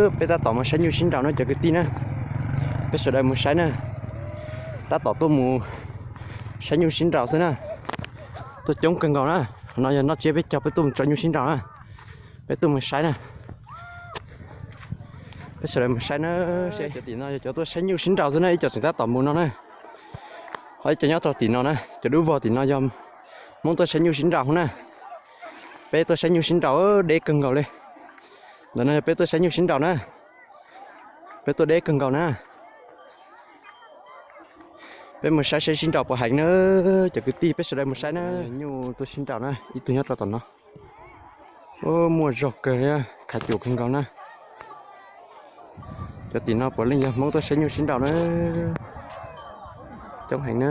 Peb tab tom mus saib nyuj sib nraus na cov kwv tij na. Peb sawv daws mus saib na. Tab tom tuaj mus saib nyuj sib nraus xwb na. Tuaj coob kawg nkaus na. Qhov no yog noj tsiab peb caug peb tuaj mus tso nyuj sib nraus na. Peb tuaj mus saib na. Peb sawv daws mus saib na. Cov tim no yog cov tuaj saib nyuj sib nraus xwb na, ib co tseem tab tom mus no na. Ho ib co nyob rau tim no na, cov dub vog tim no yog Hmoob tuaj saib nyuj sib nraus na. Peb tuaj saib nyuj sib nraus deb kawg nkaus li. Ntawm no yog peb tuaj saib nyuj sib nraus na. Peb tuaj deb kawg nkaus na. Peb mus saib saib sib nraus puas heev na. Cov kwv tij peb sawv daws mus saib na. Nyuj tuaj sib nraus na, ib tug nyob rau tom no. Muaj zog kawg li, khav cum kawg nkaus na. Cov tim no puav leej yog Hmoob tuaj saib nyuj sib nraus na. Coob heev na.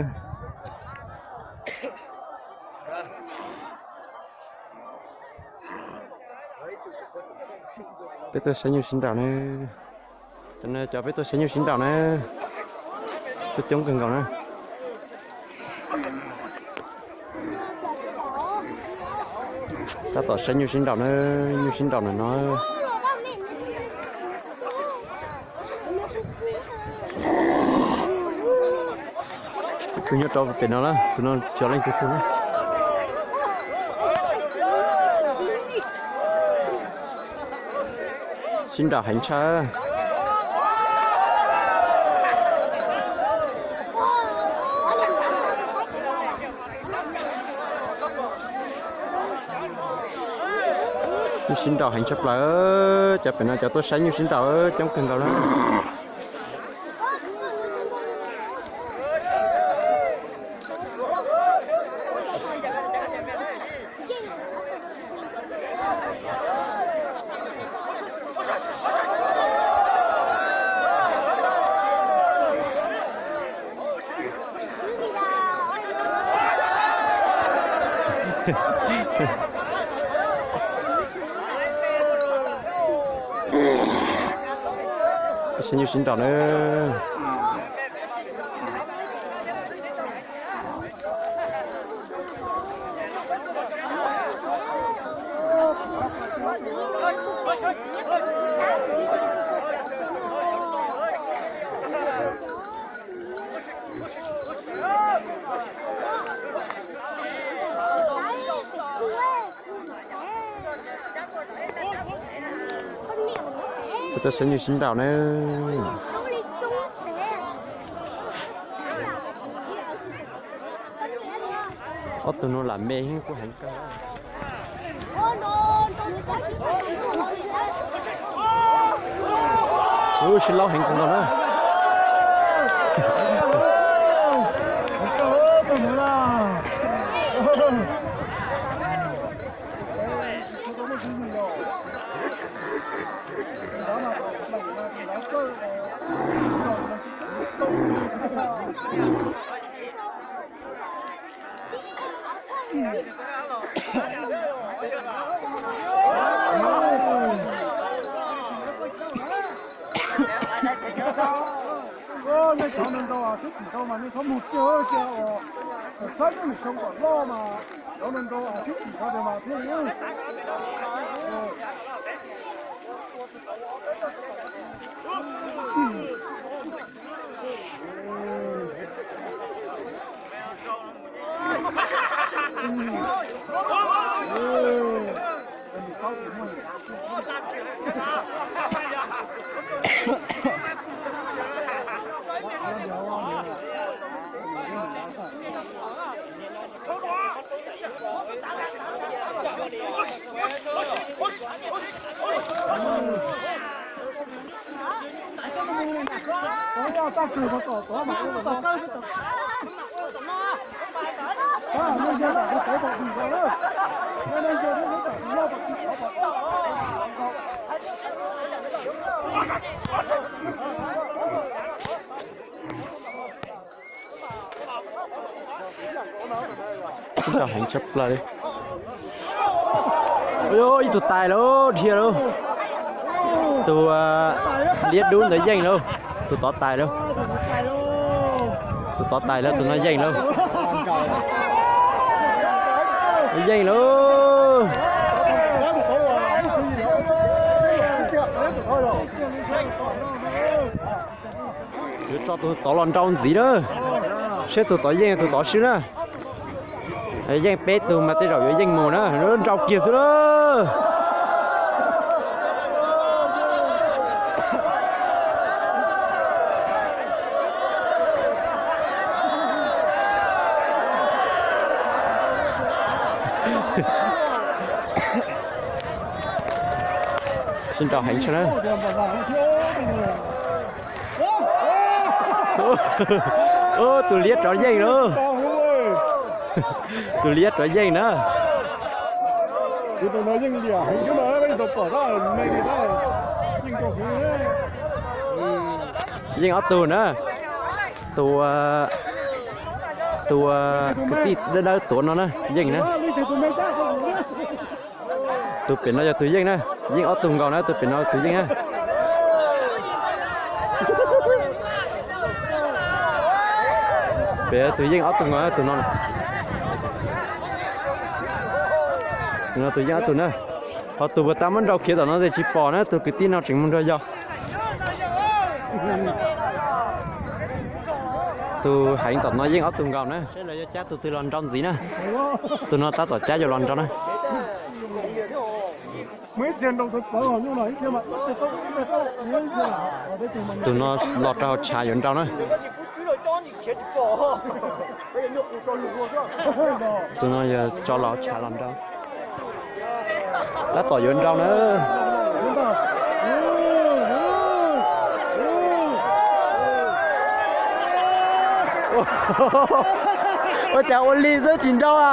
Peb tuaj saib nyuj sib nraus na. Cov no cov peb tuaj saib nyuj sib nraus na. Tuaj coob kawg nkaus na. Tab tom saib nyuj sib nraus na, nyuj sib nraus ntawm no. Tus nyob rau pem no na, tus no cov leej twg tug na. Sib nraus heev tshaj. Nyuj sib nraus heev tshaj plaws, cov pem no cov tuaj saib nyuj sib nraus coob kawg nkaus na. Saib nyuj sib nraus na. Peb tuaj saib nyuj sib nraus na. Ob tug no lam me kuj heev kawg. Ub, sib laub heev kawg nkaus na. Nej cov neeg nrau twb tsis tau mas nej txhob mus kiag cia os. Saib nej mus xyoo kom loj mas cov neeg nrau twb tsis tau mas thiab. Sib nraus heev tshaj plaws li. Ib tug tais lauj, dhia lauj. Tus liab dub ntawd yeej lauj. Tus tod tais lauj. Tus tod tais lauj, tus no yeej lauj. Yeej lauj. Yuav tso tus tod los nrau ntxiv na. Seb tus tod yeej tus tod swb na. Yeej peb tug mas tej zaum yuav yeej mus na, nrau kiag xwb na. Sib nrau heev na. Tus liab rov yeej na. Tus liab rov yeej na. Yeej ob tug na. Tus, tus kwv tij dawb dawb tuav no na yeej na. Tus pem no yog tus yeej na, yeej ob tug nkaus na, tus pem no tus yeej na. Pem tus yeej ob tug nkaus na, tus no. Tus no tus yeej ob tug na. Ho tus puas tau muab nrau khiav tom no ces tsis pom na, tus kwv tij no tseem mus nrog yog. Tus heev tom no yeej ob tug nkaus na, seb lawv yuav cab tus twg los nrau ntxiv na. Tus no tab tom cab yuav los nrau na. Tus no los rau hauv tshav yuav nrau na. Tus no yog tso los hauv tshav los nrau. Tab tom yuav nrau na. Ua cas ua li xwb tsis nrau a?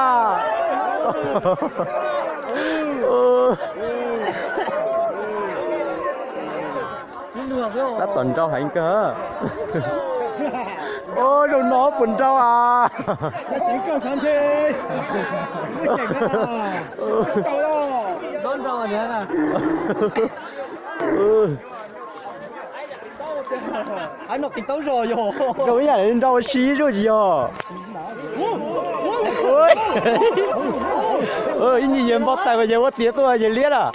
Tab tom nrau heev kawg. Ua zaum no puas nrau a? Zoo ib yam nrau si zuj tsis yog. Ib ncig yawg npau taws mas yawg ua tiav tuaj yawg liab lawm.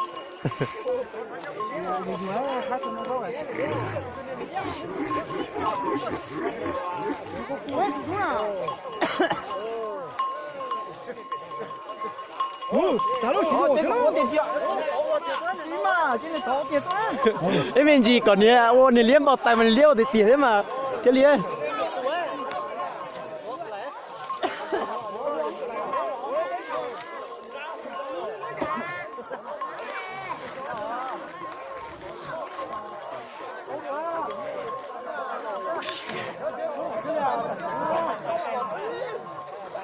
Ib me ntsis kom niag ua niag liab npau taws mas niag liab ua tiag tiag thiab mas thiaj li.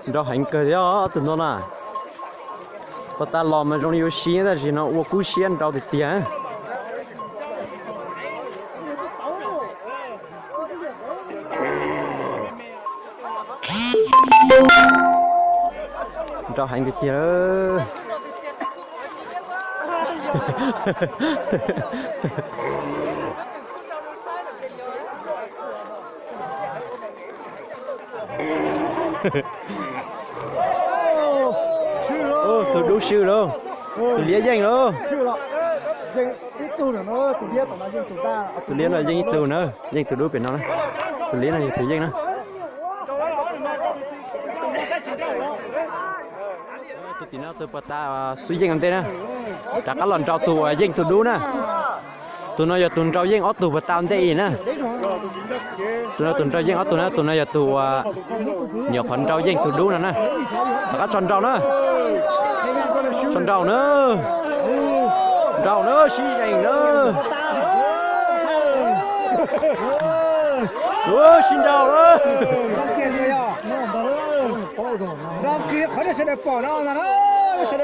Nrau heev kawg thiab tus no na. Pov tas los mas zoo li ua si tab sis no ua kub siab nrau tiag tiag. Nrau heev tiag tiag. Tus dub swb lauj. Tus liab yeej lauj. Tus liab no yeej ib tug na, yeej tus dub pem no na. Tus liab no yog tus yeej na. Tus tim no tus puag ta xub yeej ua ntej na, rov qab los nrau tus uas yeej tus dub na. Tus no yog tus nrau yeej ob tug puag ta ua ntej na. Tus no tus nrau yeej ob tug na, tus no yog tus uas nyuam qhuav nrau yeej tus dub no na. Rov qab tso nrau na. Tso nrau na. Nrau na, sib zeem na. Sib nrau na. Sib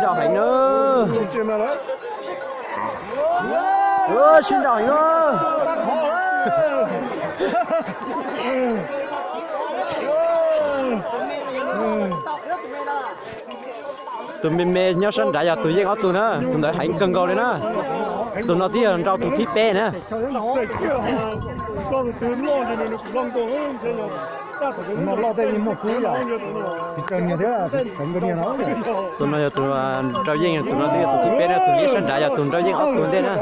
nrau heev na. Sib nrau heev na. Tus me me nyob sab nrad yog tus yeej ob tug na, tus ntawd heev kawg nkaus li na. Tus no twb yog nrau tus thib peb na. Tus no loj tej yeej muaj kub yom. Tsis tsawg niag thiab, tsis tsawg nkawd niag no. Tus no yog tus nrau yeej, tus no twb yog tus thib peb na, tus nyob sab nrad yog tus nrau yeej ob tug ntej na.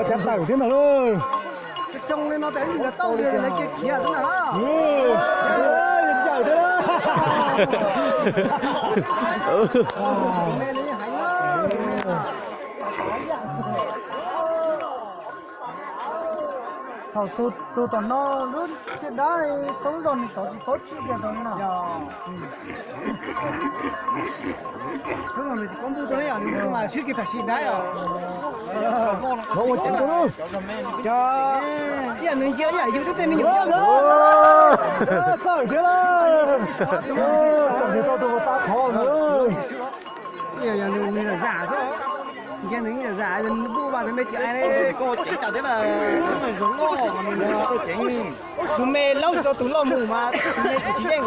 Thaum tus tom no lub caj dab li toob zog nws tod tsis paub tsim kiag rau no. Tus no nws tsis paub ntuj rau li os, nws mas swb kiag tam sim dab os. Ua ceev rau. Cov ib yam nws ntsia ib yam yug twb tej me nyuam. Txawj thiab lawm. Txawj thiab tau tus ua tab qhov na. Yog nws zam xwb, ntsia nws zam, nws npuj vas tus me tsis ai li. Koj ceev tas thiab na, zoo loj mas nws tau ceev. Tus me laub rau tus loj mus mas tus me tsis yeej.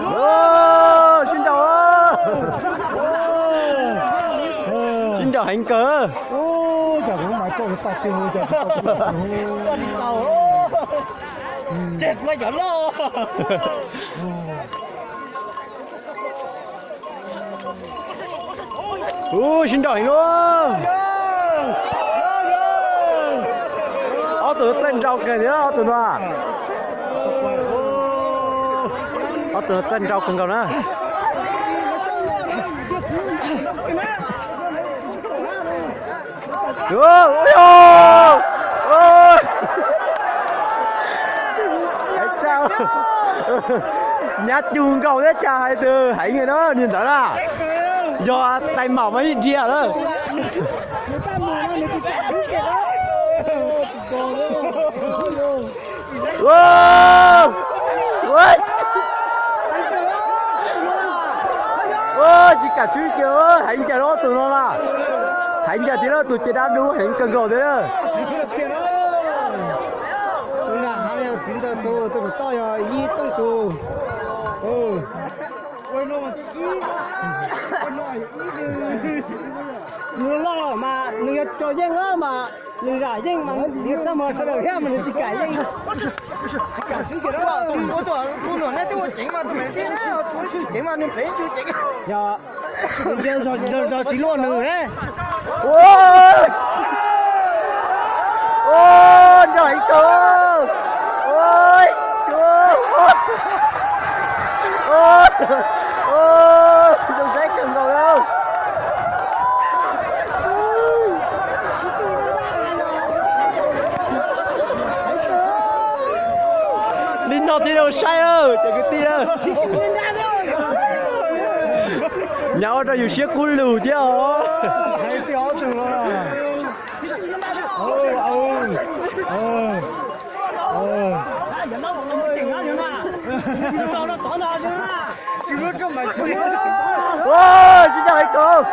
Sib nraus, sib nraus heev kawg. Cas kuv mas coj tau tiag, cas kuv tau tiag. Coj li tau. Ces kuv cov loj. Ub, sib nraus heev lauj. Ob tug txawj nraus kawg thiab ob tug no. Ob tug txawj nraus kawg nkaus na. Nyab cug nkaus thiab cas hais tias heev na niag ntawd na. Yog tais maum mas ib diav lawm. Tsis kam swb kiag, heev cas ob tug no na. Heev cas tiag lawm, tus ces dab dub heev kawg nkaus thiab. Txiv ntawm tus, tus toj yog ib tooj tus. Nws loj mas nws yog cov yeej mas nws zam yeej mas nws txaj muag sawv daws thiab mas nws tsis kam yeej. Tus no neb twb ua ceev mas tus me tib, tus ceev mas nws pleev tsis ceev. Yog zog tsis luaj nws ne. Nrog ib tug. Zoo saib kawg nkaus li. Li no thiaj zoo saib cov kwv tij na. Nyab ua rau yus siab kub lug thiab os. Tsis nrog ib tug,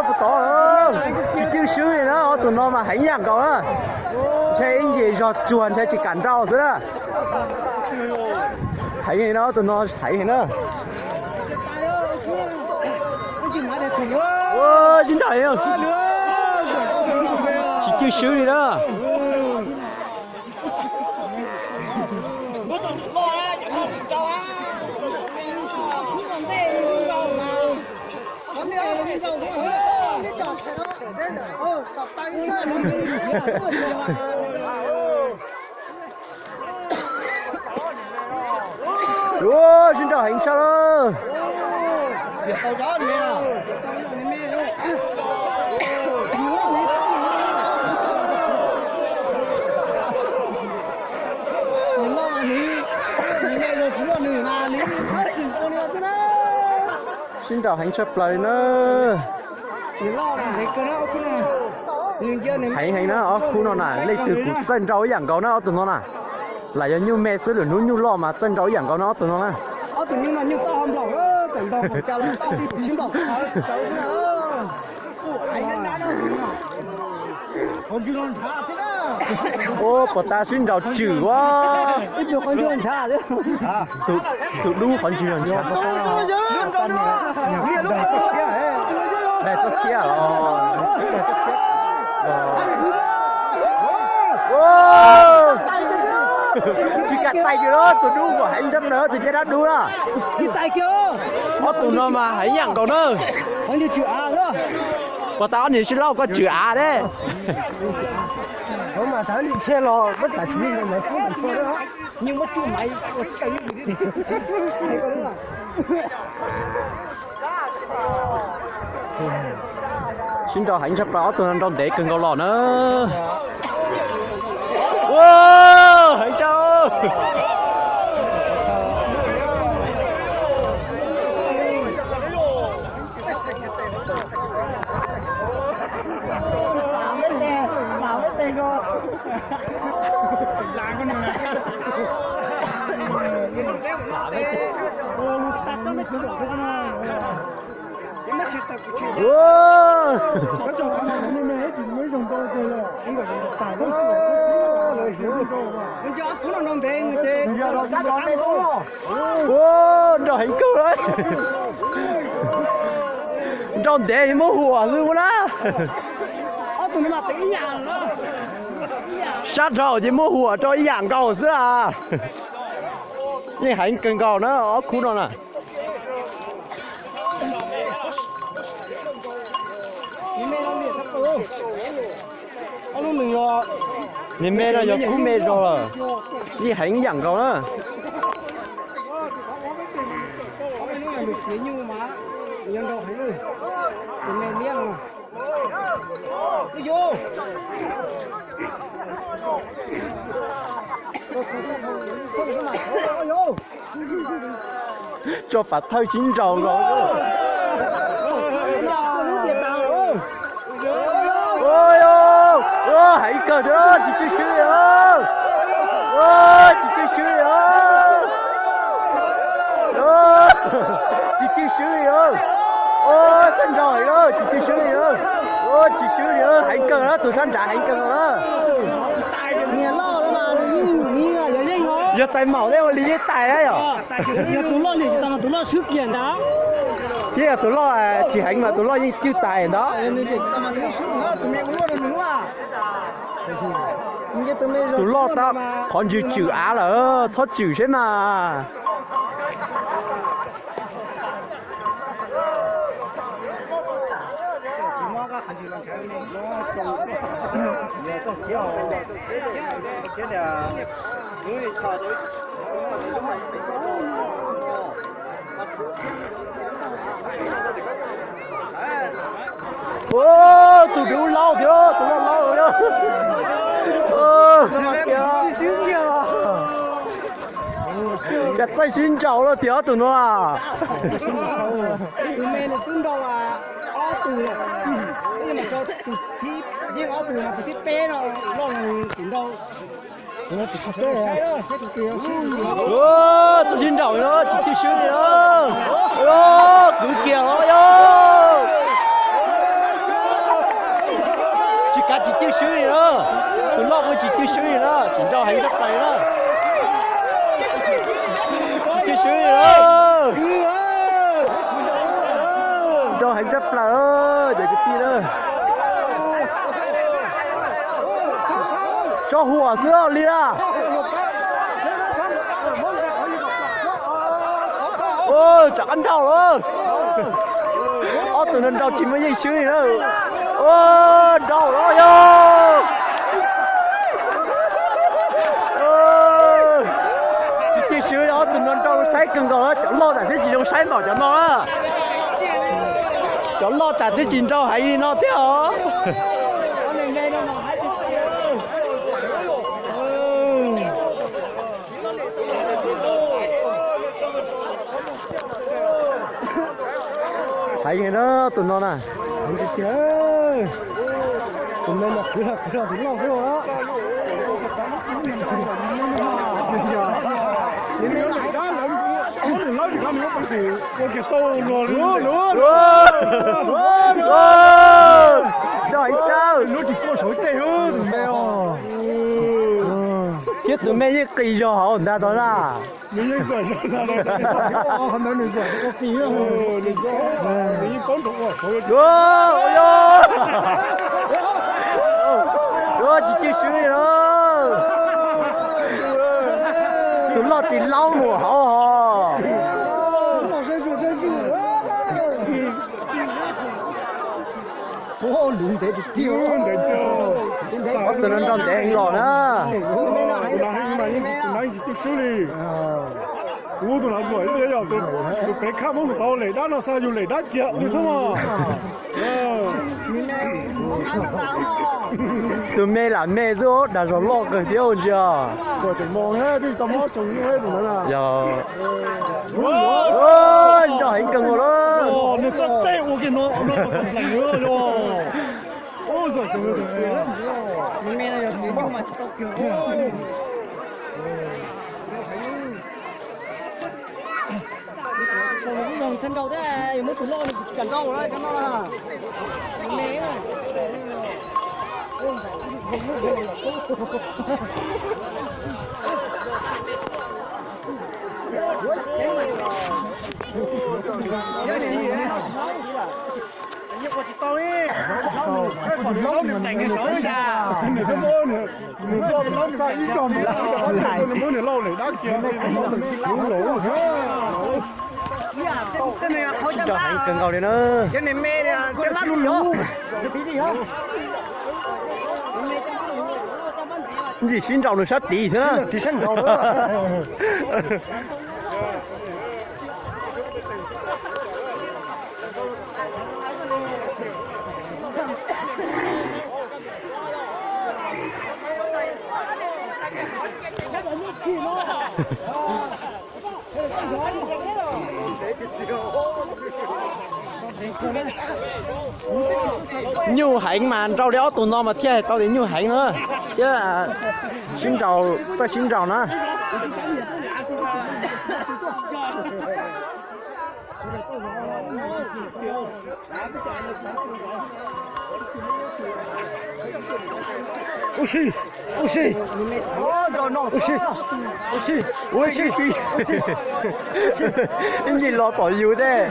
puas tod, tsis cwj swb li na, ob tug no mas heev yam nkaus na. Ntshe ib ntsis zog tsuag ntshe tsis kam nrau xwb na. Heev li no, ob tug no heev li na. Tsis nrog, tsis cwj swb li na. Ua, sib nrau heev tshaj lawm. Sib nrau heev tshaj plaws li na. Heev heev na, ob khub no na, leej twg kuj txawj nrau ib yam nkaus na ob tug no na. Lam yog nyuj me xwb, lwm hnub nyuj loj mas txawj nrau ib yam nkaus na ob tug no na. Ua, puas tas sib nrau tswm ua. Tus dub qhov ntswg los ntshav. Dag txoj thiab os. Tsis kam tais kiag los, tus dub mas heev tshaj plaws tus caj dab dub na. Ob tug no mas heev yam nkaus na. Puas tas ob niag sib laub koj tswm av ne. Sib nraus heev tshaj plaws, ob tug no nraus ntev kawg nkaus los na. Ua, heev tshaj. Ua, nraus heev kawg lawm. Nraus ntev muab huam xwb ua na. Sab dhau ces muab huam rau ib yam nkaus xwb a. Yeej heev kawg nkaus na ob khub no na. Niag me no yog kub me zog lawm, yeej heev yam nkaus na. Tso pam thawj sib nraus los. Heev kawg thiab tsis cwj swb li. Tsis cwj swb li. Tsis cwj swb li. Txawj nraus heev, tsis cwj swb li. Tsis swb li, heev kawg na, tus sab nrad heev kawg na. Yog tais maum tej ua li yeej tais yom. Yog tus loj li tsis tas mas tus loj swb kiag ntag. Thiab yog tus loj tsis heev mas tus loj yeej cwj tais ntag. Tus loj tab qhov ntsws tswm av lawm, txhob tswm seb mas. Tus dub laub thiab tus loj laub. Cas txawj sib nraus lawm tiag ob tug no. Tus me nws twb nrau ob tug, yeej ob tug no tus thib peb no loj nws tsis nrau. Txawj sib nraus no tsis cwj swb li. Kwv kiag los yog. Tsis kav tsis cwj swb li na. Tus loj kuj tsis cwj swb li na, tsis nrau heev sab plaws na. Tsis cwj swb li na. Nrau heev sab plaws cov kwv tij na. Tso huam xwb li na. Rov qab nrau lawm. Ob tug no nrau tsis muaj yeej swb li na. Nrau lawm yog. Tsis cwj swb, ob tug no nrau saib kawg nkaus, cov loj tsam twb tsis zoo saib npaum cov no na. Cov loj tsam twb tsis nrau heev li no thiab os. Heev na tus no na. Heev tiag tiag. Tus me mas kwv los kwv los tus loj xwb os. Thiab tus me yeej qis zog hauv ntag tod na. Tsis cwj swb li os. Tsis laub mus hauv ho. Ob tug no nrog ntev heev los na. Kuv tus no zuam ib yam tus pem khaj muab kuv tau lem dab no xav yus lem dab kiag li xwb mas. Tus me lam me xwb, dag zog loj kawg thiab ua ntsia. Yog, nrog heev kawg nkaus lawm. Nws muab nws lauj lem dab kiag. Sib nraus heev kawg nkaus li na. Ntxim sib nraus nws sab tid thiab na. Nyuj heev mas nrau li ob tug no mas thiaj hais tau tias nyuj heev na. Thiab sib nraus, txawj sib nraus na. Ua si, ua si, ua si, ua si, ua si, ib ncig los tom yus tej.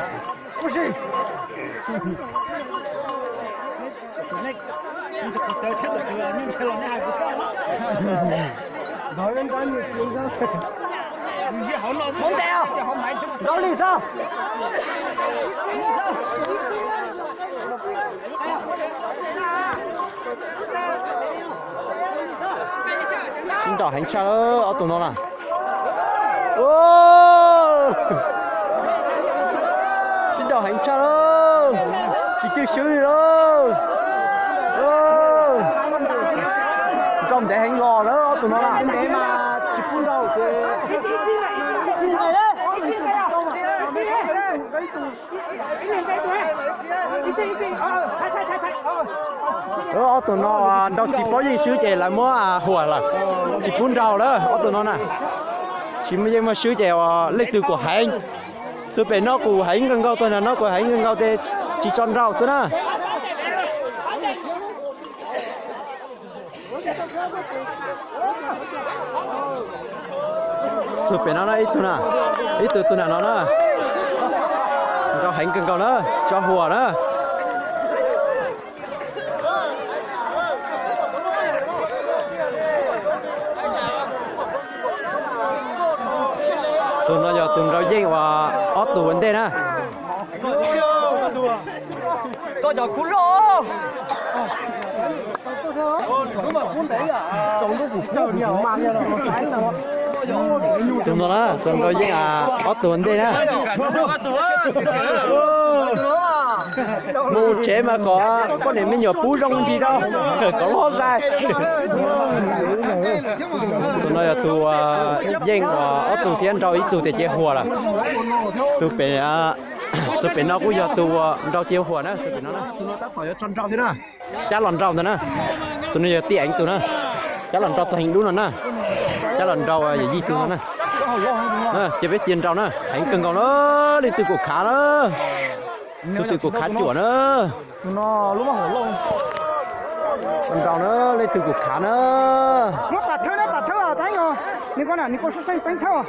Nrau li xwb. Sib nraus heev tshaj lawm ob tug no na. Sib nraus heev tshaj lawm, tsis cwj swb li lawm. Nrau ntev heev los lawm ob tug no na. Ob tug no nrau tsis paub yeej swb ces lawv muab huam lawm, tsis pub nrau lawm ob tug no na. Tsis yeej muaj swb ces leej twg kuj heev. Tus pem no kuj heev kawg nkaus, tus nram no kuj heev kawg nkaus ces tsis tso nrau xwb na. Tus pem no na, ib tug na, ib tug tus nram no na. Nrau heev kawg nkaus na, tso huam na. Tus no yog tus nrau yeej uas ob tug ua ntej na. Koj cov kub loj. Tus no na, tus nrau yeej ob tug ua ntej na. Mus tsev mas kom poj niam me nyuam pub zoo ntsis rau, kom loj zais. Tus no yog tus yeej ob tug thiab nrau ib tug tias ces huam lawm. Tus pem, tus pem no kuj yog tus nrau ces huam na, tus pem no na. Tus no tab tom yuav tso nrau thiab na. Cab los nrau ntawd na. Tus no yog tij eev tus na. Cab los nrau txog heev dub no na. Cab los nrau yawm yij tus no na. Cia peb cia nrau na, heev kawg nkaus na. Leej twg kuj khav na. Leej twg kuj khav cuam na. Nrau na, leej twg kuj khav na. Muab pam thawb na, pam thawb teeb os. Nws ko na, nws ko seej seej teeb thawb.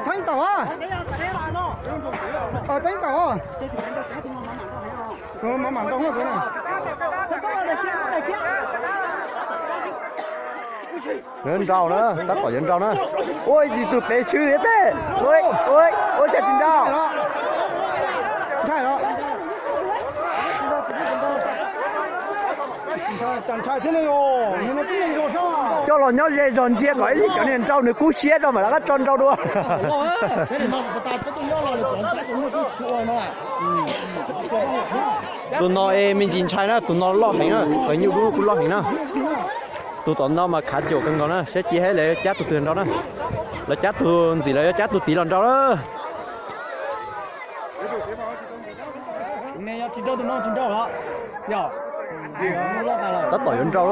Teeb tau a. Teeb tau. Mam mam ntau na. Yuav nrau na, tab tom yuav nrau na. Ua ib tug pem swb thiab tej. Ua cas tsis nrau? Coj los nyob ze zog ntsia kom ib cov niag nrau nws kub siab rau mam rov qab tso nrau dua. Tus no es me ntsis ntshai na, tus no loj heev na, qhov nyuj dub kuj loj heev na. Tus tom no mas khav caum kawg nkaus na, saib cia lawv yuav cab tus twg nrau na. Lawv cab tus ntxim lawv yuav cab tus tid los nrau na. Tab tom yuav nrau.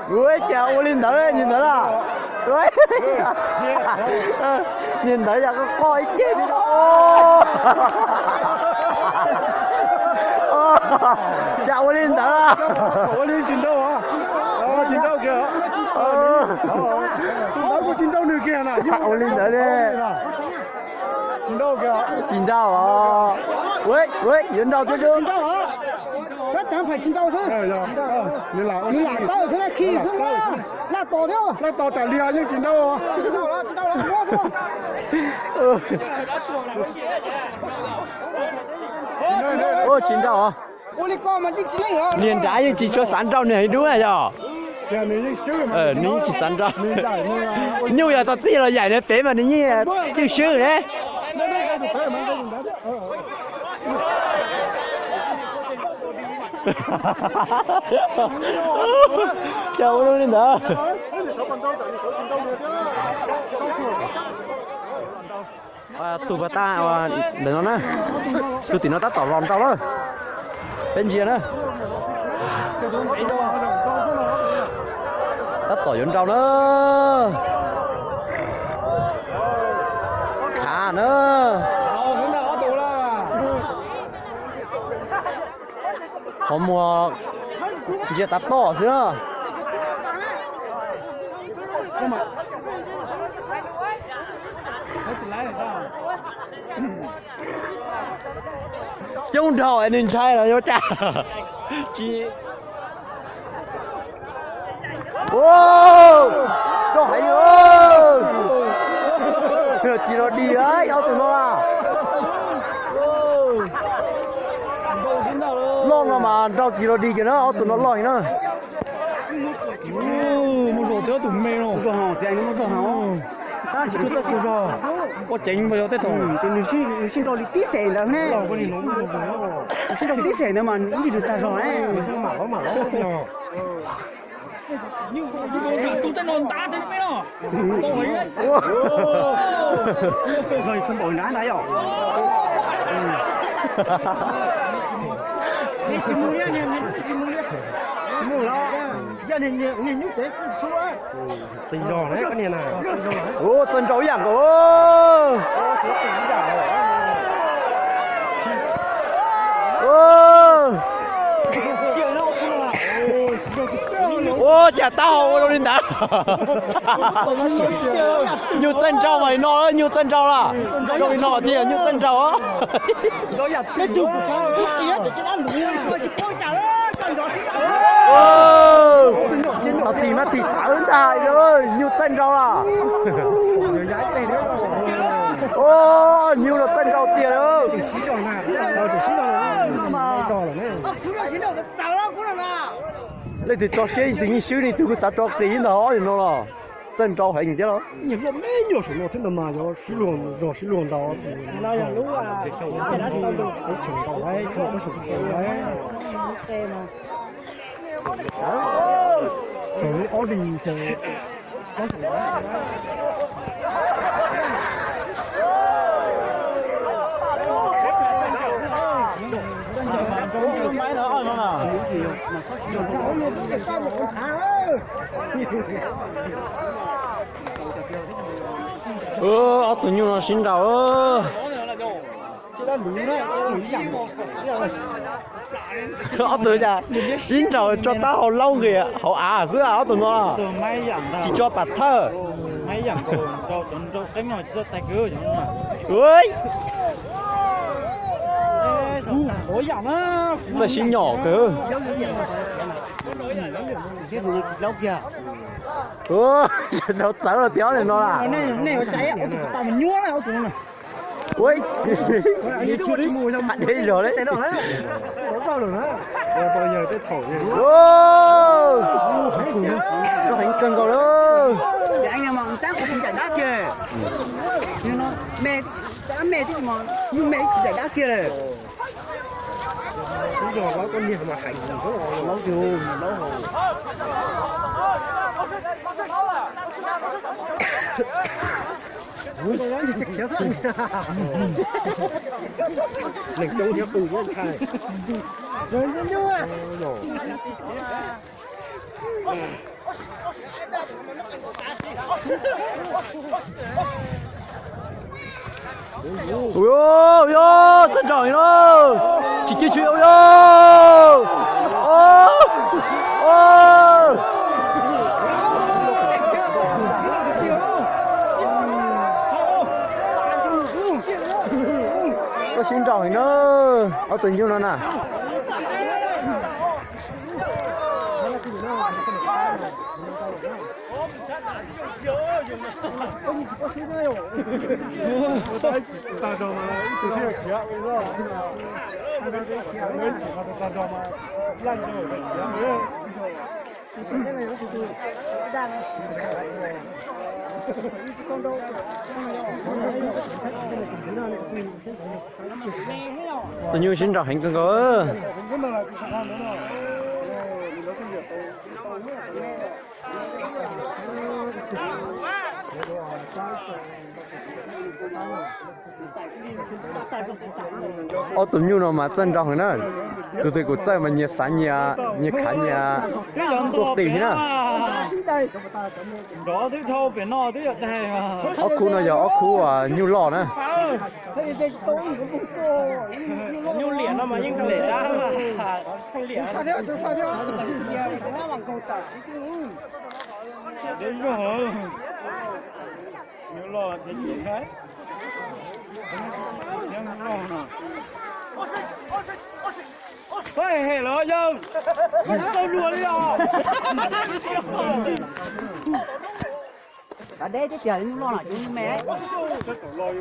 Ua cas ua li ntawd, nyias ntawd lawm. Nyias ntawd yog qoj ib ceg li. Cas ua li ntawd. Ua li tsis nrau, tsis nrau kiag. Tus ntawd kuj tsis nrau nws kiag na. Ua li ntawd li. Tsis nrau os. Ua, yuav nrau thiab. Nrau os. Kab tsav phais tsis nrau xwb. Nws lam tawm xwb, khi xwb na. Laj tos thiab. Laj tos tsam liag yeej tsis nrau. Ua tsis nrau os. Ua li ko mas tsis leej os. Niag nrad yeej tsis tshua xav nrau niag dub na yog. Nws yeej tsis xav nrau. Nyuj yog tau txij los yaim nws pem mas nws yeej cwj swb ne. Cas ua li ntawd. Tus pas tas ntawm no na, tus tim no tab tom los nrau lawm. Peb ntsia na. Tab tom yuav nrau na. Khav na. Qhov muag ntsia tav toj xwb na. Coob dhau es nws ntshai los yuav cas. Tsis, rau heev, tsis los dig ob tug no. Loj no mas nrau tsis los dig kiag na, ob tug no loj heev na. Muaj zog thiab tus me no. Muaj zog heev, tab tsis tau tawj kua zog. Ua ceev npaum yog tej thaum nws sib nrau li tib xeem ntawd ne. Nws sib nrau tib xeem ntawd mas ib ntsis nws tag zog ne. Tus tej no ntab tej me no. Zog tsis npaum nrad ntag yom. Mus los, yog niag nyuj tsev txhob. Ua txawj nrau ib yam nkaus. Ua cas taub hau ua li ntawd. Nyuj txawj nrau mas li no, nyuj txawj nrau lawm. Zoo li no thiaj nyuj txawj nrau. Tig mas tig tawv ntag, nyuj txawj nrau lawm. Nyuj los txawj nrau tiag lawm. Leej twg tso siab leej twg yeej swb, leej twg kuj xav rau qis ntag ob no los. Txawj nrau heev thiab los. Nyias luaj me nyuam saum no thiab ntag mas yog sib luag zog sib luag ntau. Ob li Ob tug nyuj no sib nrau. Ob tug sib nrau tso taub hau laub nqis hauv av xwb, ob tug no tsis tso pam thawj. Ib yam nkaus rau cov nrau qeeb no tsis txawj tag kawg cov no. Ua, txawj sib nyom kawg. Ua, nrau txawv los tias no las. Ua, txham deb zog li. Heev kawg nkaus li. Neeg coob thiab qw thiab ntshai. Ua, ua, txawj nraug heev na. Tsis cia tsis ua, ua. Txawj sib nraug heev na, ob tug nyuj no na. Tus nyuj sib nraug heev kawg nkaus. Ob tug nyuj no mas txawj nraug heev na. Tus twg kuj txawj mas nyias xav nyias, nyias khav nyias tuaj qis na. Ob khub no yog ob khub nyuj loj na. Hem los yawg, tau luag li os. Tav deb tib tiag, nyuj loj no ces nyuj me. Nyuj loj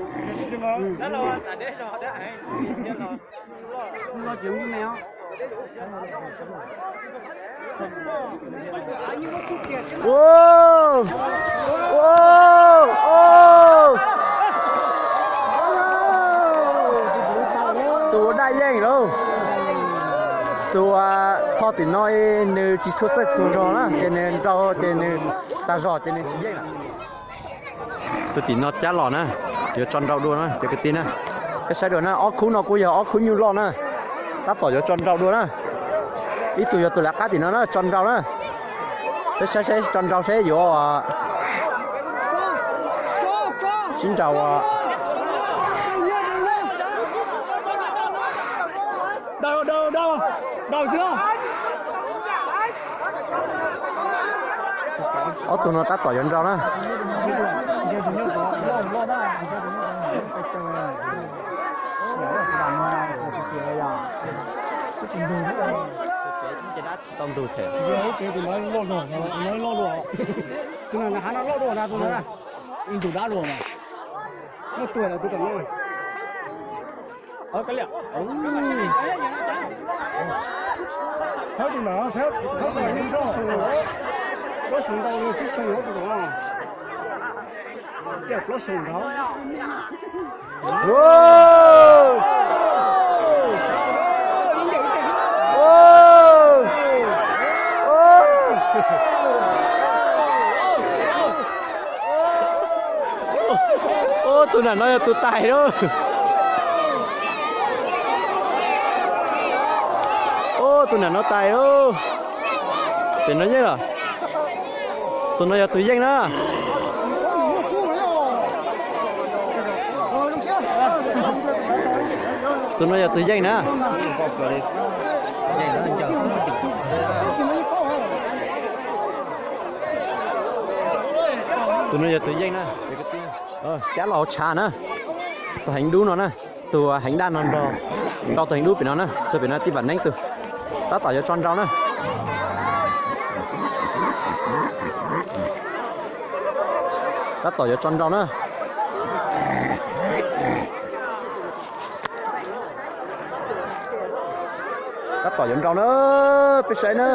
ces nyuj me os. Tus ua daj yeej lauj. Tus txog tim no nws tsis tshua txawj txuag zog na, ces nws nrau ces nws tag zog ces nws tsis yeej lawm. Tus tim no cab los na, yuav tso nrau dua na cov kwv tij na. Peb saib dua na, ob khub no kuj yog ob khub nyuj loj na, tab tom yuav tso nrau dua na. Ib tug yog tus lawv qab tim no na, tso nrau na. Peb saib saib tso nrau saib yuav sib nrau. Ob tug no tab tom yuav nrau na. Tsis tau ntug thiab. Ntug dab luag mas. Muab tuag lawm tus tom no. Thawb tus no, thawb tus no, plaub xyoo ntau, plaub xyoo ntau, plaub xyoo ntau. Ub, tus nam no yog tus tais lauj. Ub, tus nam no tais lauj. Tes no yeej los. Tus no yog tus yeej na. Tus no yog tus yeej na. Tus no yog tus yeej na, cab los hauv tshav na. Tus heev dub no na, tus heev daj no nrog, nrog tus heev dub pem no na, tus pem no tij Vam Neeb tus. Tab tom yuav tso nrau na. Tab tom yuav tso nrau na. Tab tom yuav nrau na, peb saib na.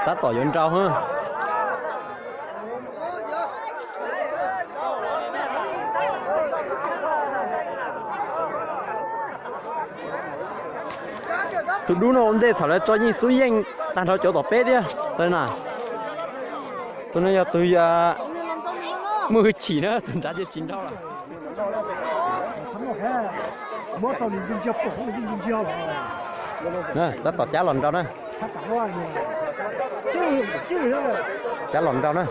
Tab tom yuav nrau hab. Tus dub no ua ntej thaum lawv tso yeej xub yeej tag nrho cov tom peb thiab na. Tus no yog tus muaj hwj chim na, tus nrad ces tsis nrau lawm. Tab tom cab los nrau na. Cab los nrau na.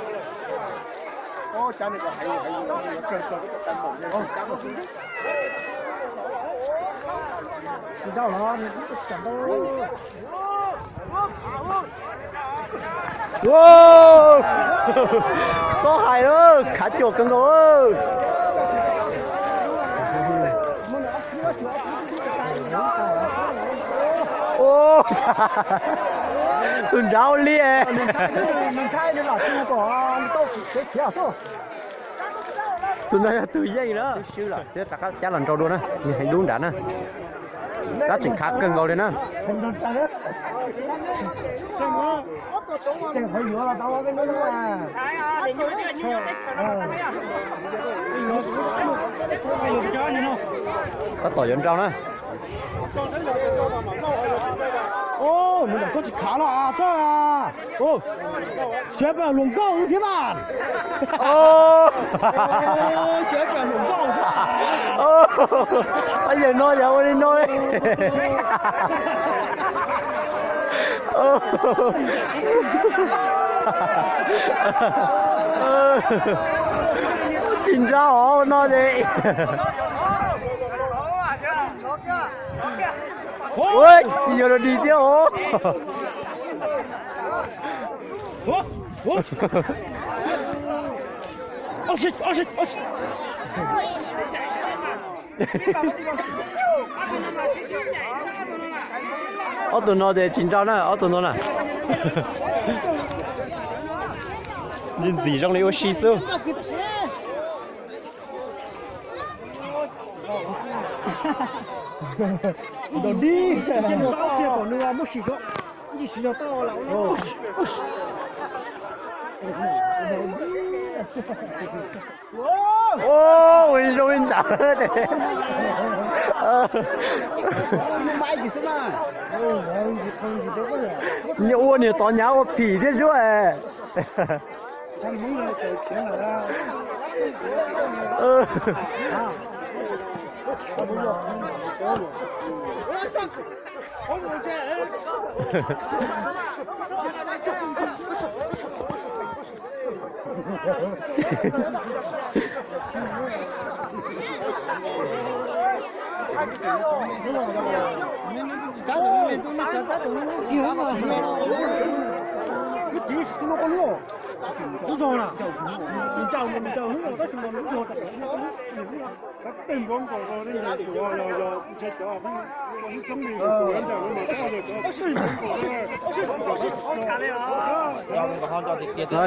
Txhob hais lawm, khav cuam kawg nkaus. Tus nrad ua li. Tus no yog tus yeej na. Rov qab cab los nrau dua na, nws heev dub nrad na. Tab tseem khav kawg nkaus li na. Tab tom yuav nrau na. Koj tsis khav los txog. Siab pam hluas nkauj thiab mas. Siab pam hluas nkauj. Yawg no yog ua li no. Tsis nrau hov no ces. Tsis yog los dig thiab os. Ob tug no ces tsis nrau na, ob tug no na. Ntxim zoo li ua si xwb. Ua zoo li ntawd. Nyob ua niag tod nyav ua phim thiab suab.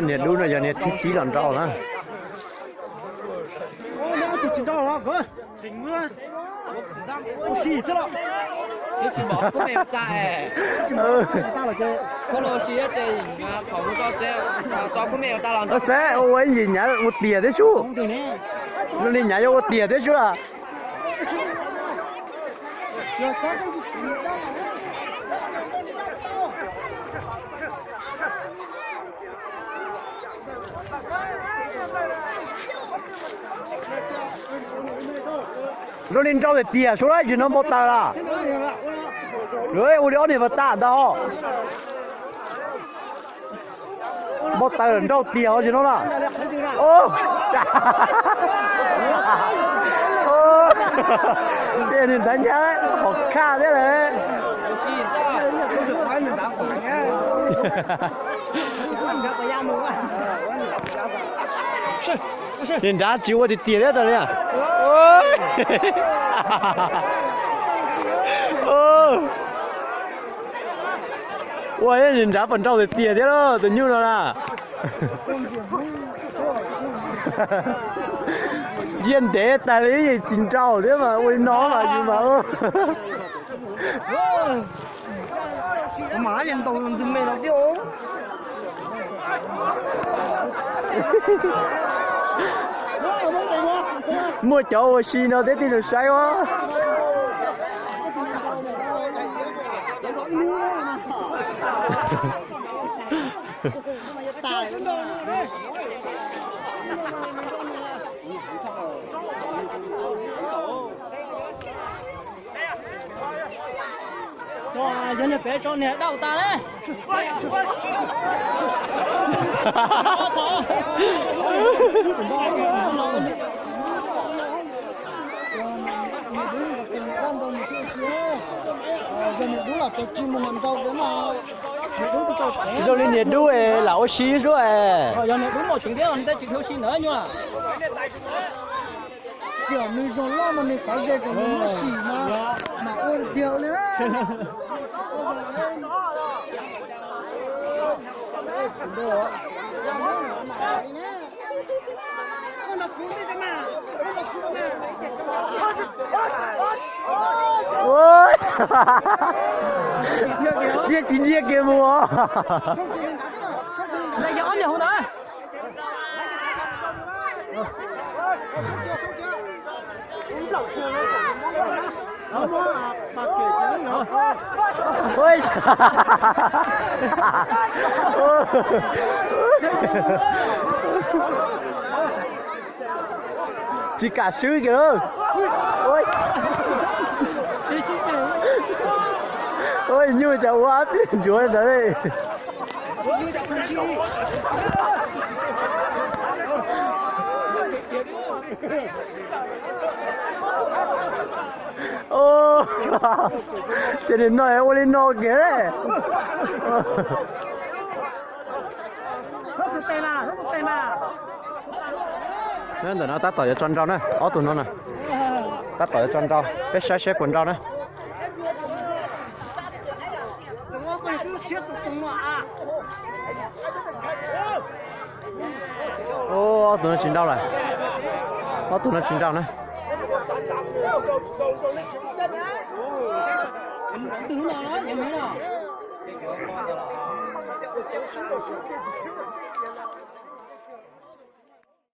Niag dub no yog niag thib tsib los nrau na. Saib ua ib ntsis nyav ua tiag thiab sub. Li nyav yuav ua tiag thiab sub a. Zoo li nrau tiag tiag, suav dab tsi no npau taws lawm. Ua li ob niag pas tas ntag. Npau taws nrau tiag os no na. Tias nws ntav nyab hom khaj thiab lawm. Niag nrad tsis ua tiag tiag thiab tas li. Ua niag nrad pas nrau tiag tiag thiab lauj, tus nyuj no na. Ntsia ntev tas li tsis nrau thiab mas ua li no mas yus mas. Muaj cov ua si no thiab tij laug saib os. Yog niag pem tso niag dauj tas na. Zoo li niag dub lam ua si suab es. Yog niag dub muaj tseem thiab, tej tsis ua si ntawd nyuaj. Tiam nws zoo loj mas nws xav ze kom nws muaj sim mas mam ua tiag li. Ntsia tsis ntsia kiag mus os. Tsis kam swb kiag. Ua nyuj cas ua ab pib ntsuav ntawd li. Ces nim no ua li no kiag. Ntawm no tab tom yuav tso nrau na, ob tug no na. Tab tom yuav tso nrau, peb saib seb puas nrau na. Ob tug no tsis nrau lawm. Ob tug no tsis nrau na.